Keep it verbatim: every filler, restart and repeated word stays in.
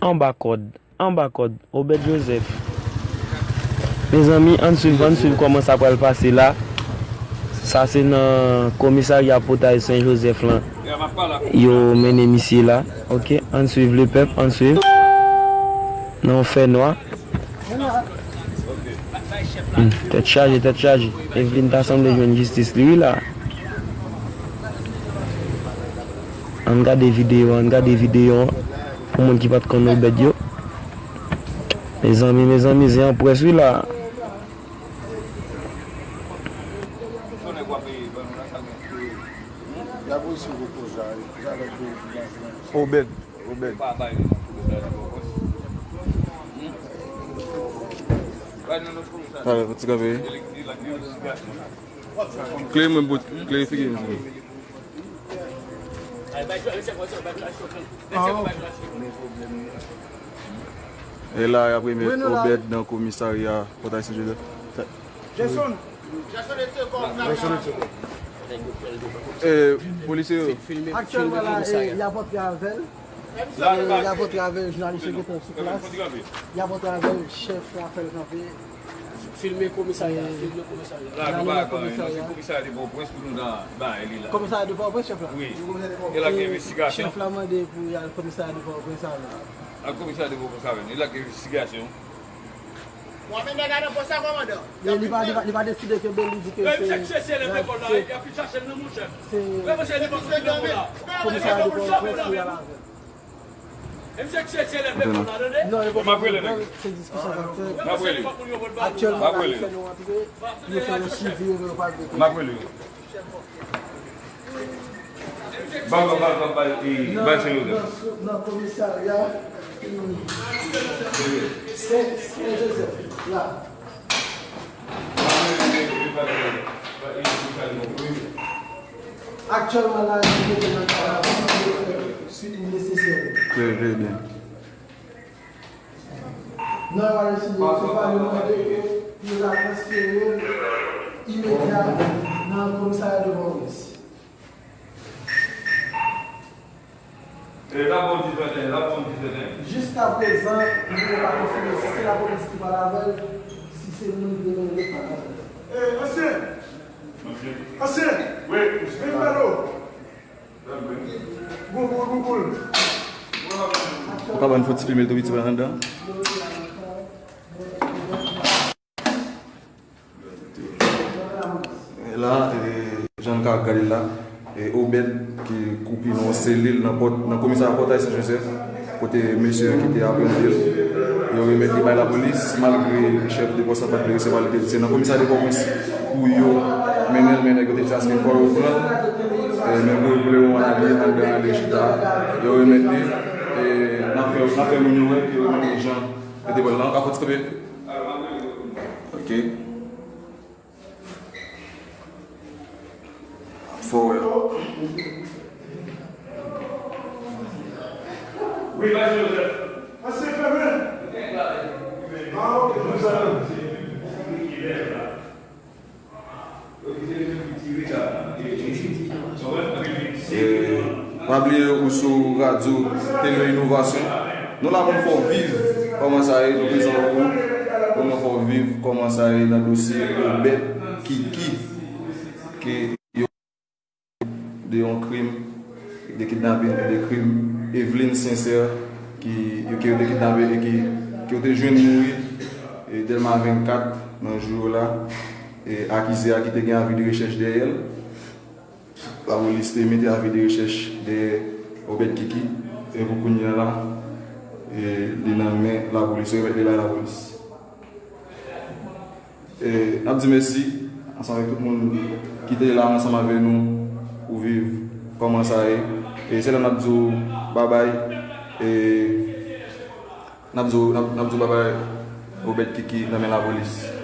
Anba kòd, anba kòd, Obed Joseph. Mezanmi, ann swiv, ann swiv kòman sa pral pase la. Sa se nan komisarya Potay Sen Jozèf lan. Yo mennen misye la. Ok, ann swiv lepèp, ann swiv. Nan yon fènwa. Hmm, tèt chaje, tèt chaje. Evelyn ta sanble jwenn jistis li wi la. Ann gade videyo, ann gade videyo an. Pou moun ki pa t konn Obed yo. Mezanmi, mezanmi, zen an près wi la. Obed, Obed. Talè, fò ti kanpe. Klere mwen bout, klere figi m. E la, y ap remèt Obed nan komisarya Pòtay Sen Jozèf. Jason. E, polisye yo. Aktyèlman la, e, y ap antre avè l. E, y ap antre avè l, jounalis yo gentan sou plas. Y ap antre avè l, chèf la fè l kanpe. Filme komisarya, filme komisarya. La, nou pa nan komisarya. Komisarya de Pòtoprens pou nou nan bagay li la. Komisarya de Pòtoprens, chèf la? Wi. E l ap gen envestigasyon. Chèf la mande pou y al komisarya de Pòtoprens avè l. Al komisarya de Pòtoprens avè l. E l ap gen envestigasyon. W ap mennen nèg la nan pòs la, kòmandan. Men li pa, li pa, li pa deside kenbe, li di ke se, se, se komisarya de Pòtoprens ki al avè l. Non, e pa pwoblèm, se diskisyon k ap fèt. Aktyèlman, la, yo fè nou antre, yo fè nou swivi, yo pa vle. Ba, ba, ba, ba, ba, e, ba, Sen Jozèf. Nan, nan komisarya, hmm, Sen, Sen Jozèf, la. Aktyèlman, la, yo mete nan kay la, pou yo fè swit li nesesè. Trè, trè byen. Nan yo deside, se pa yo mande ke pou yo ta transfere l imedya nan komisarya de Pòtoprens. E, la bon di fèten, la bon di fèten. Jiskaprezan, nou pa konfime si se lapolis ki pale avè l, si se moun ki te nan leta avè l. E, ansyen! Ansyen! Wi. Men balo! Ou ka ban fò ti filme tou piti pa anndan. E la, e, jan n ka gade la, e, Obed ki koupi nan yon selil nan pòt, nan komisarya Pòtay Sen Jozèf, kote mesye yo kite aprè l, yo remèt li bay lapolis, malgre chèf de pòs la pa t vle resevwa l, li te di se nan komisarya de Pòtoprens pou yo mennen l, men nèg yo te di aske fò yo pran l, e, men pou, pou lemoman li anndan, li chita, yo remèt li, e, n ap fè, n ap fè moun yo wè, yo remèt li jan yo te pran l lan, ka fò ti kanpe. Ok. Fò wè. Wi, Pastè Joseph. Pastè Fèmen. Ah, ok, jodi a. E, pa bliye ou sou radyo Tele Inovasyon. Nou la pou n fè w viv kòman sa ye, nou prezan pou ou, pou nou fè w viv kòman sa ye nan dosye Obed Kiki, ke yo de yon krim, de kidnapin e de krim Eveline Sincère, ki, ke yo te kidnape e ki, ke yo te jwenn mouri, e, Dèlma vennkat nan jou yo la, e, akize a ki te gen avi de rechèch dèyè l. Lapolis te mete avi de rechèch dèyè Obed Kiki, e pou kounye a la, e, li nan men lapolis, yo remèt li bay lapolis. E, n ap di mèsi ansanm avèk tout moun ki te la ansanm avèk nou pou viv kòman sa ye. E se la n ap di w babay, e n ap di w, n ap, n ap di w babay, Obed Kiki nan men lapolis.